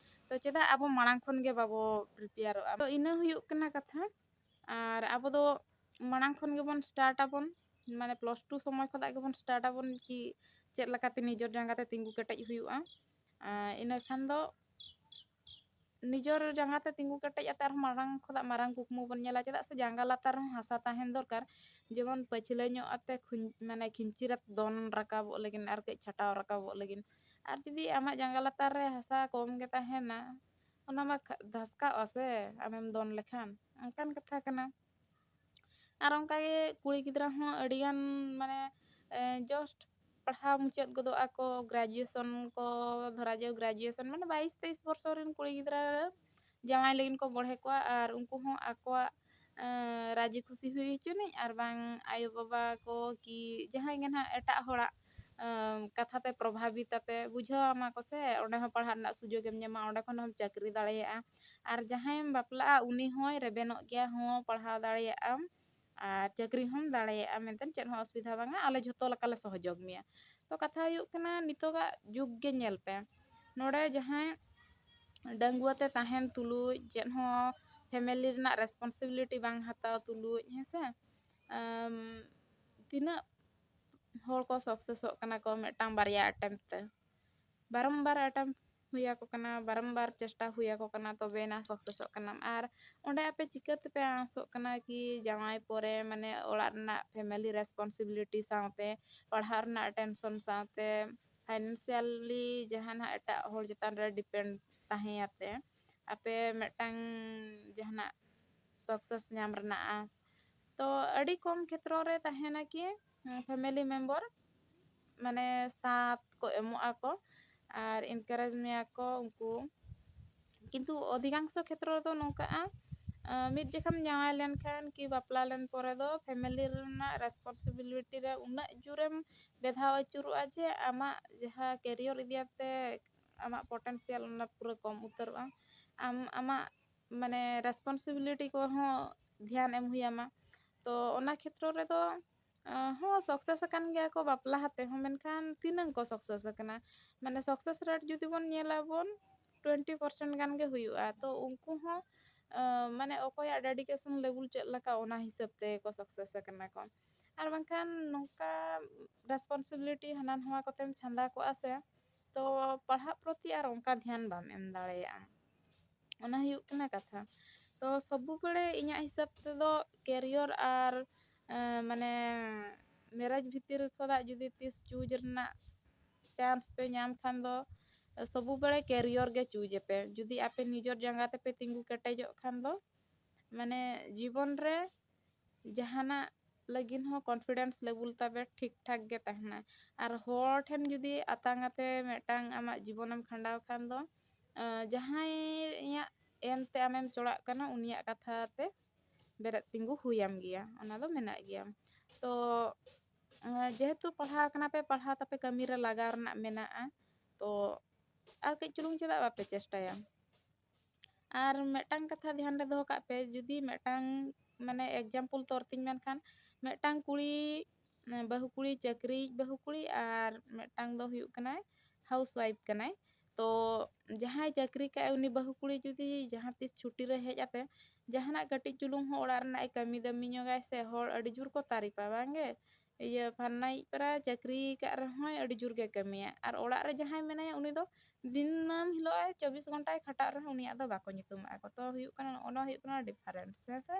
ᱛᱚ ᱪᱮᱫᱟᱜ ᱟᱵᱚ ᱢᱟᱲᱟᱝ ᱠᱷᱚᱱ ᱜᱮ ᱵᱟᱵᱚ prepareᱚᱜᱼᱟ? ᱛᱚ ᱤᱱᱟᱹ ᱦᱩᱭᱩᱜ ᱠᱟᱱᱟ ᱠᱟᱛᱷᱟ᱾ ᱟᱨ ᱟᱵᱚ ᱫᱚ ᱢᱟᱲᱟᱝ ᱠᱷᱚᱱ ᱜᱮᱵᱚᱱ start ᱟᱵᱚᱱ᱾ ᱢᱟᱱᱮ plus two ᱥᱚᱢᱚᱭ ᱠᱷᱚᱱᱟᱜ ᱜᱮᱵᱚᱱ start ᱟᱵᱚᱱ ᱠᱤ ᱪᱮᱫ ᱞᱮᱠᱟᱛᱮ ᱱᱤᱡᱮᱨ ᱡᱟᱸᱜᱟ ᱛᱮ ᱛᱤᱸᱜᱩ ᱠᱮᱴᱮᱡ ᱦᱩᱭᱩᱜᱼᱟ᱾ ᱟᱨ ᱤᱱᱟᱹ ᱠᱷᱟᱱ ᱫᱚ ᱱᱤᱡᱮᱨ ᱡᱟᱸᱜᱟ ᱛᱮ ᱛᱤᱸᱜᱩ ᱠᱮᱴᱮᱡ ᱟᱛᱮ ᱟᱨᱦᱚᱸ ᱢᱟᱨᱟᱝ ᱠᱷᱚᱱᱟᱜ ᱢᱟᱨᱟᱝ ᱠᱩᱠᱢᱩ ᱵᱚᱱ ᱧᱮᱞᱟ, ᱪᱮᱫᱟᱜ ᱥᱮ ᱡᱟᱸᱜᱟ ᱞᱟᱛᱟᱨ ᱨᱮᱦᱚᱸ ᱦᱟᱥᱟ ᱛᱟᱦᱮᱱ ᱫᱚᱨᱠᱟᱨ, ᱡᱮᱢᱚᱱ ᱯᱟᱹᱪᱷᱞᱟᱹ ᱧᱚᱜ ᱟᱛᱮ ᱠᱷᱩᱧ-, ᱢᱟᱱᱮ ᱠᱷᱤᱧᱪᱤ ᱨᱮ ᱫᱚᱱ ᱨᱟᱠᱟᱵᱚᱜ ᱞᱟᱹᱜᱤᱫ ᱟᱨ ᱠᱟᱹᱡ ᱪᱷᱟᱴᱟᱣ ᱨᱟᱠᱟᱵᱚᱜ ᱞᱟᱹᱜᱤᱫ᱾ ᱟᱨ ᱡᱩᱫᱤ ᱟᱢᱟᱜ ᱡᱟᱸᱜᱟ ᱞᱟᱛᱟᱨ ᱨᱮ ᱦᱟᱥᱟ ᱠᱚᱢ ᱜᱮ ᱛᱟᱦᱮᱱᱟ, ᱚᱱᱟ ᱢᱟ ᱠᱷᱟ-, ᱫᱷᱟᱥᱠᱟᱜᱼᱟ ᱥᱮ ᱟᱢᱮᱢ ᱫᱚᱱ ᱞᱮᱠᱷᱟᱱ, ᱚᱱᱠᱟᱱ ᱠᱟᱛᱷᱟ ᱠᱟᱱᱟ᱾ ᱟᱨ ᱚᱱᱠᱟᱜᱮ ᱠᱩᱲᱤ ᱜᱤᱫᱽᱨᱟᱹ ᱦᱚᱸ ᱟᱹᱰᱤᱜᱟᱱ ᱢᱟᱱᱮ, ᱮ, just ᱯᱟᱲᱦᱟᱣ ᱢᱩᱪᱟᱹᱫ ᱜᱚᱫᱚᱜ ᱟᱠᱚ, graduation ᱠᱚ, ᱫᱷᱚᱨᱟ ᱡᱟᱣ graduation ᱢᱟᱱᱮ ᱵᱟᱭᱤᱥ ᱛᱮᱭᱤᱥ ᱵᱚᱨᱥᱚ ᱨᱮᱱ ᱠᱩᱲᱤ ᱜᱤᱫᱽᱨᱟᱹ ᱡᱟᱶᱟᱭ ᱞᱟᱹᱜᱤᱫ ᱠᱚ ᱵᱚᱲᱦᱮ ᱠᱚᱣᱟ, ᱟᱨ ᱩᱱᱠᱩ ᱦᱚᱸ ᱟᱠᱚᱣᱟᱜ, ᱮ, ᱨᱟᱹᱡᱤ ᱠᱷᱩᱥᱤ ᱦᱩᱭ ᱦᱚᱪᱚᱱᱤᱡ, ᱟᱨ ᱵᱟᱝ ᱟᱭᱳᱼᱵᱟᱵᱟ ᱠᱚ ᱠᱤ ᱡᱟᱦᱟᱸᱭ ᱜᱮ ᱱᱟᱦᱟᱜ ᱮᱴᱟᱜ ᱦᱚᱲᱟᱜ, ᱮ, ᱠᱟᱛᱷᱟ ᱛᱮ ᱯᱨᱚᱵᱷᱟᱵᱤᱛ ᱟᱛᱮ ᱵᱩᱡᱷᱟᱹᱣ ᱟᱢᱟ ᱠᱚ ᱥᱮ, ᱚᱸᱰᱮ ᱦᱚᱸ ᱯᱟᱲᱦᱟᱜ ᱨᱮᱱᱟᱜ ᱥᱩᱡᱳᱜᱽ ᱮᱢ ᱧᱟᱢᱟ, ᱚᱸᱰᱮ ᱠᱷᱚᱱ ᱦᱚᱸᱢ ᱪᱟᱹᱠᱨᱤ ᱫᱟᱲᱮᱭᱟᱜᱼᱟ᱾ ᱟᱨ ᱡᱟᱦᱟᱸᱭᱮᱢ ᱵᱟᱯᱞᱟᱜᱼᱟ ᱩᱱᱤ ᱦᱚᱸᱭ ᱨᱮᱵᱮᱱᱚᱜ ᱜᱮᱭᱟ, ᱦᱚᱸ ᱯᱟᱲᱦᱟᱣ ᱫᱟᱲᱮᱭᱟᱜᱼᱟᱢ ᱟᱨ ᱪᱟᱹᱠᱨᱤ ᱦᱚᱸᱢ ᱫᱟᱲᱮᱭᱟᱜᱼᱟ ᱢᱮᱱᱛᱮ ᱪᱮᱫ ᱦᱚᱸ ᱚᱥᱩᱵᱤᱫᱷᱟ ᱵᱟᱝᱟ, ᱟᱞᱮ ᱡᱷᱚᱛᱚ ᱞᱮᱠᱟᱞᱮ ᱥᱚᱦᱚᱡᱳᱜᱽ ᱢᱮᱭᱟ᱾ ᱛᱚ ᱠᱟᱛᱷᱟ ᱦᱩᱭᱩᱜ ᱠᱟᱱᱟ ᱱᱤᱛᱚᱜᱟᱜ ᱡᱩᱜᱽ ᱜᱮ ᱧᱮᱞ ᱯᱮ, ᱱᱚᱰᱮ ᱡᱟᱦᱟᱸᱭ ᱰᱟᱺᱜᱩᱣᱟᱹ ᱛᱮ ᱛᱟᱦᱮᱱ ᱛᱩᱞᱩᱡ ᱪᱮᱫ ᱦᱚᱸ family ᱨᱮᱱᱟᱜ responsibility ᱵᱟᱝ ᱦᱟᱛᱟᱣ ᱛᱩᱞᱩᱡ, ᱦᱮᱸ ᱥᱮ, ᱟᱢ, ᱛᱤᱱᱟᱹᱜ ᱦᱚᱲ ᱠᱚ successᱚᱜ ᱠᱟᱱᱟ ᱠᱚ ᱢᱤᱫᱴᱟᱝ ᱵᱟᱨᱭᱟ attempt ᱛᱮ᱾ ᱵᱟᱨᱚᱢᱵᱟᱨ attempt ᱦᱩᱭ ᱟᱠᱚ ᱠᱟᱱᱟ, ᱵᱟᱨᱚᱢᱵᱟᱨ ᱪᱮᱥᱴᱟ ᱦᱩᱭ ᱟᱠᱚ ᱠᱟᱱᱟ, ᱛᱚᱵᱮᱭᱮᱱᱟ successᱚᱜ ᱠᱟᱱᱟᱢ᱾ ᱟᱨ ᱚᱸᱰᱮ ᱟᱯᱮ ᱪᱤᱠᱟᱹ ᱛᱮᱯᱮ ᱟᱸᱥᱚᱜ ᱠᱟᱱᱟ ᱠᱤ ᱡᱟᱶᱟᱭ ᱯᱚᱨᱮ ᱢᱟᱱᱮ ᱚᱲᱟᱜ ᱨᱮᱱᱟᱜ family responsibility ᱥᱟᱶᱛᱮ ᱯᱟᱲᱦᱟᱜ ᱨᱮᱱᱟᱜ tension ᱥᱟᱶᱛᱮ financially ᱡᱟᱦᱟᱸ ᱱᱟᱦᱟᱜ ᱮᱴᱟᱜ ᱦᱚᱲ ᱪᱮᱛᱟᱱ ᱨᱮ depend ᱛᱟᱦᱮᱸ ᱟᱛᱮ ᱟᱯᱮ ᱢᱤᱫᱴᱟᱝ ᱡᱟᱦᱟᱱᱟᱜ success ᱧᱟᱢ ᱨᱮᱱᱟᱜ ᱟᱸᱥ᱾ ᱛᱚ ᱟᱹᱰᱤ ᱠᱚᱢ ᱠᱷᱮᱛᱨᱚ ᱨᱮ ᱛᱟᱦᱮᱱᱟ ᱠᱤ, ᱩᱸ, family member ᱢᱟᱱᱮ ᱥᱟᱛ ᱠᱚ ᱮᱢᱚᱜ ᱟᱠᱚ, ᱟᱨ encourage ᱢᱮᱭᱟ ᱠᱚ ᱩᱱᱠᱩ᱾ ᱠᱤᱱᱛᱩ ᱚᱫᱷᱤᱠᱟᱝᱥᱚ ᱠᱷᱮᱛᱨᱚ ᱨᱮᱫᱚ ᱱᱚᱝᱠᱟᱜᱼᱟ, ᱟᱸ, ᱢᱤᱫ ᱡᱚᱠᱷᱟᱢ ᱡᱟᱶᱟᱭ ᱞᱮᱱᱠᱷᱟᱱ ᱠᱤ ᱵᱟᱯᱞᱟ ᱞᱮᱱ ᱯᱚᱨᱮ ᱫᱚ family ᱨᱮᱱᱟᱜ responsibility ᱨᱮ ᱩᱱᱟᱹᱜ ᱡᱳᱨᱮᱢ ᱵᱮᱫᱷᱟᱣ ᱟᱹᱪᱩᱨᱚᱜᱼᱟ ᱡᱮ ᱟᱢᱟᱜ ᱡᱟᱦᱟᱸ career ᱤᱫᱤ ᱟᱛᱮ ᱟᱢᱟᱜ potential ᱚᱱᱟ ᱯᱩᱨᱟᱹ ᱠᱚᱢ ᱩᱛᱟᱹᱨᱚᱜᱼᱟ᱾ ᱟᱢ ᱟᱢᱟᱜ ᱢᱟᱱᱮ responsibility ᱠᱚᱦᱚᱸ ᱫᱷᱮᱭᱟᱱ ᱮᱢ ᱦᱩᱭ ᱟᱢᱟ᱾ ᱛᱚ ᱚᱱᱟ ᱠᱷᱮᱛᱨᱚ ᱨᱮᱫᱚ, ᱟᱸ, ᱦᱚᱸ success ᱟᱠᱟᱱ ᱜᱮᱭᱟ ᱠᱚ ᱵᱟᱯᱞᱟ ᱦᱟᱛᱮ ᱦᱚᱸ, ᱢᱮᱱᱠᱷᱟᱱ ᱛᱤᱱᱟᱹᱝ ᱠᱚ success ᱟᱠᱟᱱᱟ? ᱢᱟᱱᱮ success rate ᱡᱩᱫᱤ ᱵᱚᱱ ᱧᱮᱞᱟᱵᱚᱱ, twenty percent ᱜᱟᱱ ᱜᱮ ᱦᱩᱭᱩᱜᱼᱟ᱾ ᱛᱚ ᱩᱱᱠᱩ ᱦᱚᱸ ᱢᱟᱱᱮ ᱚᱠᱚᱭᱟᱜ dedication level ᱪᱮᱫ ᱞᱮᱠᱟ, ᱚᱱᱟ ᱦᱤᱥᱟᱹᱵ ᱛᱮ ᱠᱚ success ᱟᱠᱟᱱᱟ ᱠᱚ᱾ ᱟᱨ ᱵᱟᱝᱠᱷᱟᱱ ᱱᱚᱝᱠᱟ responsibility ᱦᱟᱱᱟ ᱱᱚᱣᱟ ᱠᱚᱛᱮᱢ ᱪᱷᱟᱸᱫᱟ ᱠᱚᱜᱼᱟ ᱥᱮ, ᱛᱚ ᱯᱟᱲᱦᱟᱜ ᱯᱨᱚᱛᱤ ᱟᱨ ᱚᱱᱠᱟ ᱫᱷᱮᱭᱟᱱ ᱵᱟᱢ ᱮᱢ ᱫᱟᱲᱮᱭᱟᱜᱼᱟ᱾ ᱚᱱᱟ ᱦᱩᱭᱩᱜ ᱠᱟᱱᱟ ᱠᱟᱛᱷᱟ᱾ ᱛᱚ ᱥᱚᱵᱩ ᱵᱮᱲᱮ ᱤᱧᱟᱹᱜ ᱦᱤᱥᱟᱹᱵ ᱛᱮᱫᱚ career ᱟᱨ, ᱮᱸ, ᱢᱟᱱᱮ marriage ᱵᱷᱤᱛᱤᱨ ᱠᱷᱚᱱᱟᱜ ᱡᱩᱫᱤ ᱛᱤᱥ choose ᱨᱮᱱᱟᱜ chance ᱯᱮ ᱧᱟᱢ ᱠᱷᱟᱱ ᱫᱚ, ᱥᱚᱵᱩ ᱵᱮᱲᱮ career ᱜᱮ choose ᱟᱯᱮ᱾ ᱡᱩᱫᱤ ᱟᱯᱮ ᱱᱤᱡᱮᱨ ᱡᱟᱸᱜᱟ ᱛᱮᱯᱮ ᱛᱤᱸᱜᱩ ᱠᱮᱴᱮᱡᱚᱜ ᱠᱷᱟᱱ ᱫᱚ, ᱢᱟᱱᱮ ᱡᱤᱵᱚᱱ ᱨᱮ ᱡᱟᱦᱟᱱᱟᱜ ᱞᱟᱹᱜᱤᱫ ᱦᱚᱸ confidence level ᱛᱟᱯᱮ ᱴᱷᱤᱠ ᱴᱷᱟᱠ ᱜᱮ ᱛᱟᱦᱮᱱᱟ᱾ ᱟᱨ ᱦᱚᱲ ᱴᱷᱮᱱ ᱡᱩᱫᱤ ᱟᱛᱟᱝ ᱟᱛᱮ ᱢᱤᱫᱴᱟᱝ ᱟᱢᱟᱜ ᱡᱤᱵᱚᱱᱮᱢ ᱠᱷᱟᱸᱰᱟᱣ ᱠᱷᱟᱱ ᱫᱚ, ᱟᱸ, ᱡᱟᱦᱟᱸᱭᱟᱜ ᱮᱢ ᱛᱮ ᱟᱢᱮᱢ ᱪᱚᱲᱟᱜ ᱠᱟᱱᱟ, ᱩᱱᱤᱭᱟᱜ ᱠᱟᱛᱷᱟ ᱛᱮ ᱵᱮᱨᱮᱫ ᱛᱤᱸᱜᱩ ᱦᱩᱭᱟᱢ ᱜᱮᱭᱟ, ᱚᱱᱟ ᱫᱚ ᱢᱮᱱᱟᱜ ᱜᱮᱭᱟ᱾ ᱛᱚ, ᱟᱸ, ᱡᱮᱦᱮᱛᱩ ᱯᱟᱲᱦᱟᱣ ᱠᱟᱱᱟ ᱯᱮ, ᱯᱟᱲᱦᱟᱣ ᱛᱟᱯᱮ ᱠᱟᱹᱢᱤ ᱨᱮ ᱞᱟᱜᱟᱣ ᱨᱮᱱᱟᱜ ᱢᱮᱱᱟᱜᱼᱟ, ᱛᱚ ᱟᱨ ᱠᱟᱹᱡ ᱪᱩᱞᱩᱝ ᱪᱮᱫᱟᱜ ᱵᱟᱯᱮ ᱪᱮᱥᱴᱟᱭᱟ? ᱟᱨ ᱢᱤᱫᱴᱟᱝ ᱠᱟᱛᱷᱟ ᱫᱷᱮᱭᱟᱱ ᱨᱮ ᱫᱚᱦᱚ ᱠᱟᱜ ᱯᱮ, ᱡᱩᱫᱤ ᱢᱤᱫᱴᱟᱝ, ᱢᱟᱱᱮ example ᱛᱚᱨ ᱛᱤᱧ ᱢᱮᱱᱠᱷᱟᱱ, ᱢᱤᱫᱴᱟᱝ ᱠᱩᱲᱤ, ᱵᱟᱹᱦᱩ ᱠᱩᱲᱤ, ᱪᱟᱹᱠᱨᱤᱭᱤᱡ ᱵᱟᱹᱦᱩ ᱠᱩᱲᱤ, ᱟᱨ ᱢᱤᱫᱴᱟᱝ ᱫᱚ ᱦᱩᱭᱩᱜ ᱠᱟᱱᱟᱭ housewife ᱠᱟᱱᱟᱭ᱾ ᱛᱚ ᱡᱟᱦᱟᱸᱭ ᱪᱟᱹᱠᱨᱤ ᱠᱟᱜᱼᱟᱭ, ᱩᱱᱤ ᱵᱟᱹᱦᱩ ᱠᱩᱲᱤ ᱡᱩᱫᱤ ᱡᱟᱦᱟᱸ ᱛᱤᱥ ᱪᱷᱩᱴᱤ ᱨᱮ ᱦᱮᱡ ᱟᱛᱮ ᱡᱟᱦᱟᱱᱟᱜ ᱠᱟᱹᱴᱤᱡ ᱪᱩᱞᱩᱝ ᱦᱚᱸ ᱚᱲᱟᱜ ᱨᱮᱱᱟᱜ ᱮ ᱠᱟᱹᱢᱤ ᱫᱟᱹᱢᱤ ᱧᱚᱜᱟᱭ ᱥᱮ, ᱦᱚᱲ ᱟᱹᱰᱤ ᱡᱳᱨ ᱠᱚ ᱛᱟᱹᱨᱤᱯᱟ, ᱵᱟᱝᱜᱮ? ᱤᱭᱟᱹ, ᱯᱷᱟᱞᱱᱟᱭᱤᱡ ᱯᱮᱨᱟ ᱪᱟᱹᱠᱨᱤ ᱠᱟᱜ ᱨᱮᱦᱚᱸᱭ ᱟᱹᱰᱤ ᱡᱳᱨ ᱜᱮ ᱠᱟᱹᱢᱤᱭᱟ, ᱟᱨ ᱚᱲᱟᱜ ᱨᱮ ᱡᱟᱦᱟᱸᱭ ᱢᱮᱱᱟᱭᱟ, ᱩᱱᱤ ᱫᱚ ᱫᱤᱱᱟᱹᱢ ᱦᱤᱞᱳᱜ ᱮ ᱪᱚᱵᱵᱤᱥ ᱜᱷᱚᱱᱴᱟᱭ ᱠᱷᱟᱴᱟᱜ ᱨᱮᱦᱚᱸ ᱩᱱᱤᱭᱟᱜ ᱫᱚ ᱵᱟᱠᱚ ᱧᱩᱛᱩᱢᱟᱜᱼᱟ ᱠᱚ᱾ ᱛᱚ ᱦᱩᱭᱩᱜ ᱠᱟᱱᱟ, ᱚᱱᱟ ᱦᱩᱭᱩᱜ ᱠᱟᱱᱟ difference, ᱦᱮᱸ ᱥᱮ?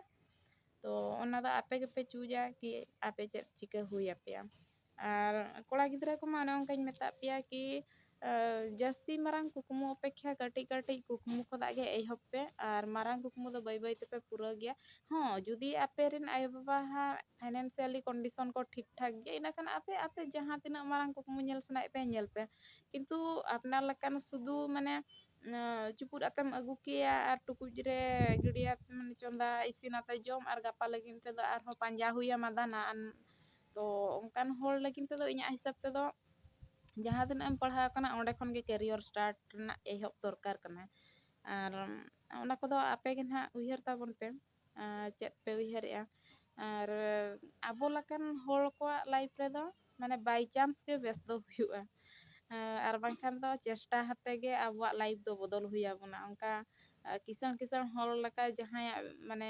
ᱛᱚ ᱚᱱᱟ ᱫᱚ ᱟᱯᱮ ᱜᱮᱯᱮ ᱪᱩᱡᱟ ᱠᱤ ᱟᱯᱮ ᱪᱮᱫ ᱪᱤᱠᱟᱹ ᱦᱩᱭ ᱟᱯᱮᱭᱟ᱾ ᱟᱨ ᱠᱚᱲᱟ ᱜᱤᱫᱽᱨᱟᱹ ᱠᱚᱢᱟ ᱚᱱᱮ ᱚᱱᱠᱟᱧ ᱢᱮᱛᱟᱫ ᱯᱮᱭᱟ ᱠᱤ, ᱟᱸ, ᱡᱟᱹᱥᱛᱤ ᱢᱟᱨᱟᱝ ᱠᱩᱠᱢᱩ ᱚᱯᱮᱠᱠᱷᱟ ᱠᱟᱹᱴᱤᱡ ᱠᱟᱹᱴᱤᱡ ᱠᱩᱠᱢᱩ ᱠᱷᱚᱱᱟᱜ ᱜᱮ ᱮᱦᱚᱵ ᱯᱮ, ᱟᱨ ᱢᱟᱨᱟᱝ ᱠᱩᱠᱢᱩ ᱫᱚ ᱵᱟᱹᱭ ᱵᱟᱹᱭ ᱛᱮᱯᱮ ᱯᱩᱨᱟᱹᱣ ᱜᱮᱭᱟ᱾ ᱦᱚᱸ, ᱡᱩᱫᱤ ᱟᱯᱮ ᱨᱮᱱ ᱟᱭᱳᱼᱵᱟᱵᱟ ᱦᱟᱸᱜ financially condition ᱠᱚ ᱴᱷᱤᱠ ᱴᱷᱟᱠ ᱜᱮᱭᱟ, ᱤᱱᱟᱹᱠᱷᱟᱱ ᱟᱯᱮ, ᱟᱯᱮ ᱡᱟᱦᱟᱸ ᱛᱤᱱᱟᱹᱜ ᱢᱟᱨᱟᱝ ᱠᱩᱠᱢᱩ ᱧᱮᱞ ᱥᱟᱱᱟᱭᱮᱫ ᱯᱮᱭᱟ, ᱧᱮᱞ ᱯᱮ᱾ ᱠᱤᱱᱛᱩ ᱟᱯᱱᱟᱨ ᱞᱮᱠᱟᱱ ᱥᱩᱫᱷᱩ, ᱢᱟᱱᱮ, ᱟᱸ, ᱪᱩᱯᱩᱫ ᱟᱛᱮᱢ ᱟᱹᱜᱩ ᱠᱮᱭᱟ ᱟᱨ ᱴᱩᱠᱩᱡ ᱨᱮ ᱜᱤᱰᱤᱭᱟᱛᱮ, ᱢᱟᱱᱮ, ᱪᱚᱸᱫᱟ ᱤᱥᱤᱱ ᱟᱛᱮ ᱡᱚᱢ, ᱟᱨ ᱜᱟᱯᱟ ᱞᱟᱹᱜᱤᱫ ᱛᱮᱫᱚ ᱟᱨᱦᱚᱸ ᱯᱟᱸᱡᱟ ᱦᱩᱭᱟᱢᱟ ᱫᱟᱱᱟ᱾ ᱟᱱ-, ᱛᱚ ᱚᱱᱠᱟᱱ ᱦᱚᱲ ᱞᱟᱹᱜᱤᱫ ᱛᱮᱫᱚ ᱤᱧᱟᱹᱜ ᱦᱤᱥᱟᱹᱵ ᱛᱮᱫᱚ ᱡᱟᱦᱟᱸ ᱛᱤᱱᱟᱹᱜ ᱮᱢ ᱯᱟᱲᱦᱟᱣ ᱠᱟᱱᱟ, ᱚᱸᱰᱮ ᱠᱷᱚᱱ ᱜᱮ career start ᱨᱮᱱᱟᱜ ᱮᱦᱚᱵ ᱫᱚᱨᱠᱟᱨ ᱠᱟᱱᱟ᱾ ᱟᱨ ᱚᱱᱟ ᱠᱚᱫᱚ ᱟᱯᱮ ᱜᱮ ᱱᱟᱦᱟᱜ ᱩᱭᱦᱟᱹᱨ ᱛᱟᱵᱚᱱ ᱯᱮ, ᱟᱨ ᱪᱮᱫ ᱯᱮ ᱩᱭᱦᱟᱹᱨᱮᱜᱼᱟ᱾ ᱟᱨ ᱟᱵᱚ ᱞᱮᱠᱟᱱ ᱦᱚᱲ ᱠᱚᱣᱟᱜ life ᱨᱮᱫᱚ, ᱢᱟᱱᱮ, by chance ᱜᱮ ᱵᱮᱥ ᱫᱚ ᱦᱩᱭᱩᱜᱼᱟ, ᱟᱨ ᱵᱟᱝᱠᱷᱟᱱ ᱫᱚ ᱪᱮᱥᱴᱟ ᱦᱟᱛᱮ ᱜᱮ ᱟᱵᱚᱣᱟᱜ life ᱫᱚ ᱵᱚᱫᱚᱞ ᱦᱩᱭ ᱟᱵᱚᱱᱟ᱾ ᱚᱱᱠᱟ ᱟᱨ ᱠᱤᱥᱟᱹᱬ ᱠᱤᱥᱟᱹᱬ ᱦᱚᱲ ᱞᱮᱠᱟ ᱡᱟᱦᱟᱸᱭᱟᱜ ᱢᱟᱱᱮ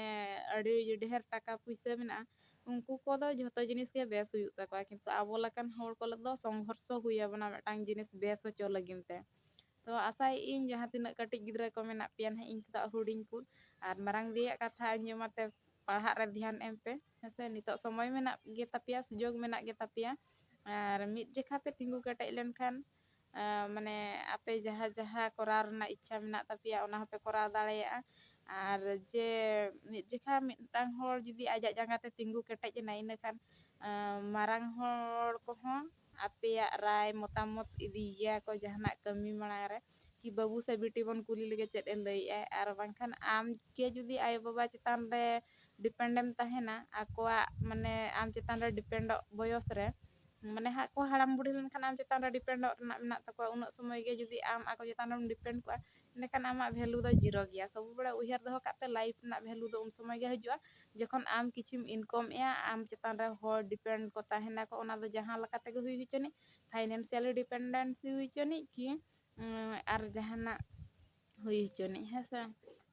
ᱟᱹᱰᱤ ᱰᱷᱮᱨ ᱴᱟᱠᱟ ᱯᱩᱭᱥᱟᱹ ᱢᱮᱱᱟᱜᱼᱟ, ᱩᱱᱠᱩ ᱠᱚᱫᱚ ᱡᱷᱚᱛᱚ ᱡᱤᱱᱤᱥ ᱜᱮ ᱵᱮᱥ ᱦᱩᱭᱩᱜ ᱛᱟᱠᱚᱣᱟ, ᱠᱤᱱᱛᱩ ᱟᱵᱚ ᱞᱮᱠᱟᱱ ᱦᱚᱲ ᱠᱚ ᱞᱟᱹᱜᱤᱫ ᱫᱚ ᱥᱚᱝᱜᱷᱚᱨᱥᱚ ᱦᱩᱭ ᱟᱵᱚᱱᱟ ᱢᱤᱫᱴᱟᱝ ᱡᱤᱱᱤᱥ ᱵᱮᱥ ᱦᱚᱪᱚ ᱞᱟᱹᱜᱤᱫ ᱛᱮ᱾ ᱛᱚ ᱟᱥᱟᱭᱮᱫ ᱟᱹᱧ ᱡᱟᱦᱟᱸ ᱛᱤᱱᱟᱹᱜ ᱠᱟᱹᱴᱤᱡ ᱜᱤᱫᱽᱨᱟᱹ ᱠᱚ ᱢᱮᱱᱟᱜ ᱯᱮᱭᱟ ᱱᱟᱦᱟᱜ ᱤᱧ ᱠᱷᱚᱱᱟᱜ ᱦᱩᱰᱤᱧ ᱠᱚ, ᱟᱨ ᱢᱟᱨᱟᱝ ᱫᱟᱹᱭᱟᱜ ᱠᱟᱛᱷᱟ ᱟᱸᱡᱚᱢ ᱟᱛᱮ ᱯᱟᱲᱦᱟᱜ ᱨᱮ ᱫᱷᱮᱭᱟᱱ ᱮᱢ ᱯᱮ, ᱦᱮᱸ ᱥᱮ᱾ ᱱᱤᱛᱚᱜ ᱥᱚᱢᱚᱭ ᱢᱮᱱᱟᱜ ᱜᱮ ᱛᱟᱯᱮᱭᱟ, ᱥᱩᱡᱳᱜᱽ ᱢᱮᱱᱟᱜ ᱜᱮ ᱛᱟᱯᱮᱭᱟ, ᱟᱨ ᱢᱤᱫ ᱡᱮᱠᱷᱟ ᱯᱮ ᱛᱤᱸᱜᱩ ᱠᱮᱴᱮᱡ ᱞᱮᱱᱠᱷᱟᱱ, ᱟᱸ, ᱢᱟᱱᱮ ᱟᱯᱮ ᱡᱟᱦᱟᱸ ᱡᱟᱦᱟᱸ ᱠᱚᱨᱟᱣ ᱨᱮᱱᱟᱜ ᱤᱪᱪᱷᱟ ᱢᱮᱱᱟᱜ ᱛᱟᱯᱮᱭᱟ ᱚᱱᱟ ᱦᱚᱸᱯᱮ ᱠᱚᱨᱟᱣ ᱫᱟᱲᱮᱭᱟᱜᱼᱟ᱾ ᱟᱨ ᱡᱮ ᱢᱤᱫ ᱡᱮᱠᱷᱟ ᱢᱤᱫᱴᱟᱝ ᱦᱚᱲ ᱡᱩᱫᱤ ᱟᱡᱟᱜ ᱡᱟᱸᱜᱟ ᱛᱮ ᱛᱤᱸᱜᱩ ᱠᱮᱴᱮᱡ ᱮᱱᱟ, ᱤᱱᱟᱹᱠᱷᱟᱱ, ᱟᱸ, ᱢᱟᱨᱟᱝ ᱦᱚᱲ ᱠᱚᱦᱚᱸ ᱟᱯᱮᱭᱟᱜ ᱨᱟᱭ ᱢᱚᱛᱟᱢᱚᱛ ᱤᱫᱤᱭ ᱜᱮᱭᱟ ᱠᱚ ᱡᱟᱦᱟᱱᱟᱜ ᱠᱟᱹᱢᱤ ᱢᱟᱲᱟᱝ ᱨᱮ, ᱠᱤ ᱵᱟᱹᱵᱩ ᱥᱮ ᱵᱤᱴᱤ ᱵᱚᱱ ᱠᱩᱞᱤ ᱞᱮᱜᱮ ᱪᱮᱫ ᱮ ᱞᱟᱹᱭᱮᱫᱼᱟᱭ᱾ ᱟᱨ ᱵᱟᱝᱠᱷᱟᱱ ᱟᱢ ᱜᱮ ᱡᱩᱫᱤ ᱟᱭᱳᱼᱵᱟᱵᱟ ᱪᱮᱛᱟᱱ ᱨᱮ depend ᱮᱢ ᱛᱟᱦᱮᱱᱟ, ᱟᱠᱚᱣᱟᱜ ᱢᱟᱱᱮ ᱟᱢ ᱪᱮᱛᱟᱱ ᱨᱮ depend ᱚᱜ ᱵᱚᱭᱚᱥ ᱨᱮ, ᱢᱟᱱᱮ ᱦᱟᱸᱜ ᱠᱚ ᱦᱟᱲᱟᱢ ᱵᱩᱲᱦᱤ ᱞᱮᱱᱠᱷᱟᱱ ᱟᱢ ᱪᱮᱛᱟᱱ ᱨᱮ depend ᱚᱜ ᱨᱮᱱᱟᱜ ᱢᱮᱱᱟᱜ ᱛᱟᱠᱚᱣᱟ, ᱩᱱᱟᱹᱜ ᱥᱚᱢᱚᱭ ᱜᱮ ᱡᱩᱫᱤ ᱟᱢ ᱟᱠᱚ ᱪᱮᱛᱟᱱ ᱨᱮᱢ depend ᱠᱚᱜᱼᱟ, ᱮᱸᱰᱮᱠᱷᱟᱱ ᱟᱢᱟᱜ value ᱫᱚ zero ᱜᱮᱭᱟ᱾ ᱥᱚᱵᱩ ᱵᱮᱲᱟ ᱩᱭᱦᱟᱹᱨ ᱫᱚᱦᱚ ᱠᱟᱜ ᱯᱮ, life ᱨᱮᱱᱟᱜ value ᱫᱚ ᱩᱱ ᱥᱚᱢᱚᱭ ᱜᱮ ᱦᱤᱡᱩᱜᱼᱟ ᱡᱚᱠᱷᱚᱱ ᱟᱢ ᱠᱤᱪᱷᱩᱢ income ᱮᱜᱼᱟ, ᱟᱢ ᱪᱮᱛᱟᱱ ᱨᱮ ᱦᱚᱲ depend ᱠᱚ ᱛᱟᱦᱮᱱᱟᱠᱚ, ᱚᱱᱟ ᱫᱚ ᱡᱟᱦᱟᱸ ᱞᱮᱠᱟ ᱛᱮᱜᱮ ᱦᱩᱭ ᱦᱚᱪᱚᱱᱤᱡ, financially dependency ᱦᱩᱭ ᱦᱚᱪᱚᱱᱤᱡ ᱠᱤ, ᱩᱸ, ᱟᱨ ᱡᱟᱦᱟᱱᱟᱜ ᱦᱩᱭ ᱦᱚᱪᱚᱱᱤᱡ, ᱦᱮᱸ ᱥᱮ᱾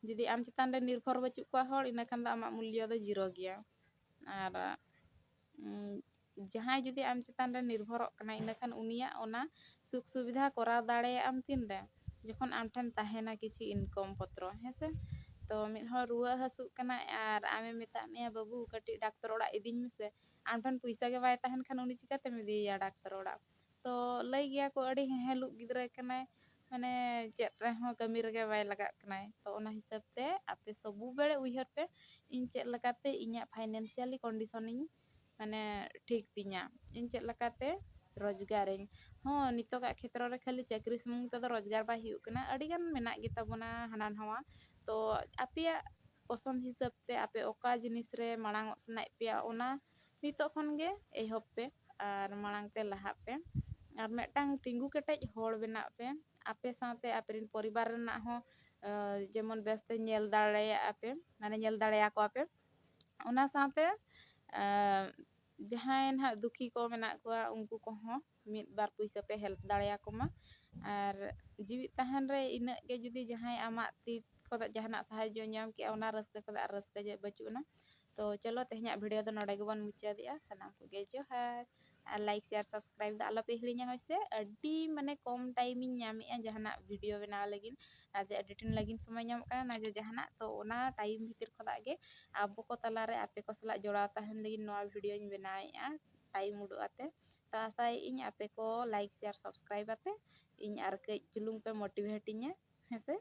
ᱡᱩᱫᱤ ᱟᱢ ᱪᱮᱛᱟᱱ ᱨᱮ ᱱᱤᱨᱵᱷᱚᱨ ᱵᱟᱹᱪᱩᱜ ᱠᱚᱣᱟ ᱦᱚᱲ, ᱤᱱᱟᱹ ᱠᱷᱟᱱ ᱫᱚ ᱟᱢᱟᱜ ᱢᱩᱞᱞᱚ ᱫᱚ zero ᱜᱮᱭᱟ᱾ ᱟᱨ, ᱩᱸ, ᱡᱟᱦᱟᱸᱭ ᱡᱩᱫᱤ ᱟᱢ ᱪᱮᱛᱟᱱ ᱨᱮ ᱱᱤᱨᱵᱷᱚᱨᱚᱜ ᱠᱟᱱᱟᱭ, ᱤᱱᱟᱹ ᱠᱷᱟᱱ ᱩᱱᱤᱭᱟᱜ ᱚᱱᱟ ᱥᱩᱠ ᱥᱩᱵᱤᱫᱷᱟ ᱠᱚᱨᱟᱣ ᱫᱟᱲᱮᱭᱟᱜ ᱟᱢ ᱛᱤᱱ ᱨᱮ? ᱡᱚᱠᱷᱚᱱ ᱟᱢ ᱴᱷᱮᱱ ᱛᱟᱦᱮᱱᱟ ᱠᱤᱪᱷᱩ income ᱯᱚᱛᱨᱚ, ᱦᱮᱸ ᱥᱮ᱾ ᱛᱚ ᱢᱤᱫ ᱦᱚᱲ ᱨᱩᱣᱟᱹ ᱦᱟᱹᱥᱩᱜ ᱠᱟᱱᱟᱭ ᱟᱨ ᱟᱢᱮ ᱢᱮᱛᱟᱫ ᱢᱮᱭᱟ, "ᱵᱟᱹᱵᱩ, ᱠᱟᱹᱴᱤᱡ ᱰᱟᱠᱛᱚᱨ ᱚᱲᱟᱜ ᱤᱫᱤᱧ ᱢᱮᱥᱮ", ᱟᱢ ᱴᱷᱮᱱ ᱯᱚᱭᱥᱟ ᱜᱮ ᱵᱟᱭ ᱛᱟᱦᱮᱱ ᱠᱷᱟᱱ ᱩᱱᱤ ᱪᱤᱠᱟᱹᱛᱮᱢ ᱤᱫᱤᱭᱮᱭᱟ ᱰᱟᱠᱛᱚᱨ ᱚᱲᱟᱜ? ᱛᱚ ᱞᱟᱹᱭ ᱜᱮᱭᱟ ᱠᱚ, ᱟᱹᱰᱤ ᱦᱮᱦᱮᱞᱩᱜ ᱜᱤᱫᱽᱨᱟᱹ ᱠᱟᱱᱟᱭ, ᱢᱟᱱᱮ ᱪᱮᱫ ᱨᱮᱦᱚᱸ ᱠᱟᱹᱢᱤ ᱨᱮᱜᱮ ᱵᱟᱭ ᱞᱟᱜᱟᱜ ᱠᱟᱱᱟᱭ᱾ ᱛᱚ ᱚᱱᱟ ᱦᱤᱥᱟᱹᱵ ᱛᱮ ᱟᱯᱮ ᱥᱚᱵᱩ ᱵᱮᱲᱮ ᱩᱭᱦᱟᱹᱨ ᱯᱮ, ᱤᱧ ᱪᱮᱫ ᱞᱮᱠᱟᱛᱮ ᱤᱧᱟᱹᱜ financially condition ᱤᱧ ᱢᱟᱱᱮ ᱴᱷᱤᱠ ᱛᱤᱧᱟ, ᱤᱧ ᱪᱮᱫ ᱞᱮᱠᱟᱛᱮ ᱨᱳᱡᱽᱜᱟᱨᱟᱹᱧ᱾ ᱦᱚᱸ, ᱱᱤᱛᱚᱜᱟᱜ ᱠᱷᱮᱛᱨᱚ ᱨᱮ ᱠᱷᱟᱹᱞᱤ ᱪᱟᱹᱠᱨᱤ ᱥᱩᱢᱩᱝ ᱛᱮᱫᱚ ᱨᱳᱡᱽᱜᱟᱨ ᱵᱟᱭ ᱦᱩᱭᱩᱜ ᱠᱟᱱᱟ, ᱟᱹᱰᱤᱜᱟᱱ ᱢᱮᱱᱟᱜ ᱜᱮᱛᱟ ᱵᱚᱱᱟ ᱦᱟᱱᱟ ᱱᱟᱣᱟ᱾ ᱛᱚ ᱟᱯᱮᱭᱟᱜ ᱯᱚᱥᱚᱸᱫ ᱦᱤᱥᱟᱹᱵ ᱛᱮ ᱟᱯᱮ ᱚᱠᱟ ᱡᱤᱱᱤᱥ ᱨᱮ ᱢᱟᱲᱟᱝ ᱚᱜ ᱥᱟᱱᱟᱭᱮᱫ ᱯᱮᱭᱟ, ᱚᱱᱟ ᱱᱤᱛᱚᱜ ᱠᱷᱚᱱ ᱜᱮ ᱮᱦᱚᱵ ᱯᱮ ᱟᱨ ᱢᱟᱲᱟᱝ ᱛᱮ ᱞᱟᱦᱟᱜ ᱯᱮ᱾ ᱟᱨ ᱢᱤᱫᱴᱟᱝ ᱛᱤᱸᱜᱩ ᱠᱮᱴᱮᱡ ᱦᱚᱲ ᱵᱮᱱᱟᱜ ᱯᱮ, ᱟᱯᱮ ᱥᱟᱶᱛᱮ ᱟᱯᱮ ᱨᱮᱱ ᱯᱚᱨᱤᱵᱟᱨ ᱨᱮᱱᱟᱜ ᱦᱚᱸ, ᱟᱸ, ᱡᱮᱢᱚᱱ ᱵᱮᱥᱛᱮ ᱧᱮᱞ ᱫᱟᱲᱮᱭᱟᱜᱼᱟ ᱯᱮ, ᱢᱟᱱᱮ ᱧᱮᱞ ᱫᱟᱲᱮᱭᱟᱠᱚᱣᱟ ᱯᱮ᱾ ᱚᱱᱟ ᱥᱟᱶᱛᱮ, ᱟᱸ, ᱡᱟᱦᱟᱸᱭ ᱱᱟᱦᱟᱜ ᱫᱩᱠᱷᱤ ᱠᱚ ᱢᱮᱱᱟᱜ ᱠᱚᱣᱟ, ᱩᱱᱠᱩ ᱠᱚᱦᱚᱸ ᱢᱤᱫ ᱵᱟᱨ ᱯᱩᱭᱥᱟᱹ ᱯᱮ help ᱫᱟᱲᱮᱭᱟᱠᱚ ᱢᱟ᱾ ᱟᱨ ᱡᱤᱣᱤᱫ ᱛᱟᱦᱮᱱ ᱨᱮ ᱤᱱᱟᱹᱜ ᱜᱮ ᱡᱩᱫᱤ ᱡᱟᱦᱟᱸᱭ ᱟᱢᱟᱜ ᱛᱤ ᱠᱷᱚᱱᱟᱜ ᱡᱟᱦᱟᱱᱟᱜ ᱥᱟᱦᱟᱡᱽᱡᱚ ᱧᱟᱢ ᱠᱮᱜᱼᱟ, ᱚᱱᱟ ᱨᱟᱹᱥᱠᱟᱹ ᱠᱷᱚᱱᱟᱜ ᱟᱨ ᱨᱟᱹᱥᱠᱟᱹ ᱡᱮ ᱵᱟᱹᱪᱩᱜ ᱟᱱᱟ᱾ ᱛᱚ ᱪᱚᱞᱚ, ᱛᱮᱦᱮᱧᱟᱜ video ᱫᱚ ᱱᱚᱰᱮ ᱜᱮᱵᱚᱱ ᱢᱩᱪᱟᱹᱫᱮᱜᱼᱟ᱾ ᱥᱟᱱᱟᱢ ᱠᱚᱜᱮ ᱡᱚᱦᱟᱨ᱾ ᱟᱨ like, share, subscribe ᱫᱚ ᱟᱞᱚᱯᱮ ᱦᱤᱲᱤᱧᱟ, ᱦᱳᱭ ᱥᱮ᱾ ᱟᱹᱰᱤ ᱢᱟᱱᱮ ᱠᱚᱢ time ᱤᱧ ᱧᱟᱢᱮᱜᱼᱟ ᱡᱟᱦᱟᱱᱟᱜ video ᱵᱮᱱᱟᱣ ᱞᱟᱹᱜᱤᱫ, ᱱᱟ ᱡᱮ editing ᱞᱟᱹᱜᱤᱫ ᱥᱚᱢᱚᱭ ᱧᱟᱢᱚᱜ ᱠᱟᱱᱟ, ᱱᱟ ᱡᱮ ᱡᱟᱦᱟᱱᱟᱜ᱾ ᱛᱚ ᱚᱱᱟ time ᱵᱷᱤᱛᱤᱨ ᱠᱷᱚᱱᱟᱜ ᱜᱮ ᱟᱵᱚ ᱠᱚ ᱛᱟᱞᱟᱨᱮ ᱟᱯᱮ ᱠᱚ ᱥᱟᱞᱟᱜ ᱡᱚᱲᱟᱣ ᱛᱟᱦᱮᱱ ᱞᱟᱹᱜᱤᱫ ᱱᱚᱣᱟ videoᱧ ᱵᱮᱱᱟᱣᱮᱜᱼᱟ time ᱩᱰᱩᱜ ᱟᱛᱮ᱾ ᱛᱚ ᱟᱥᱟᱭᱮᱜᱼᱟᱹᱧ ᱟᱯᱮ ᱠᱚ like, share, subscribe ᱟᱛᱮ ᱤᱧ ᱟᱨ ᱠᱟᱹᱡ ᱪᱩᱞᱩᱝ ᱯᱮ motivateᱤᱧᱟ, ᱦᱮᱸ ᱥᱮ᱾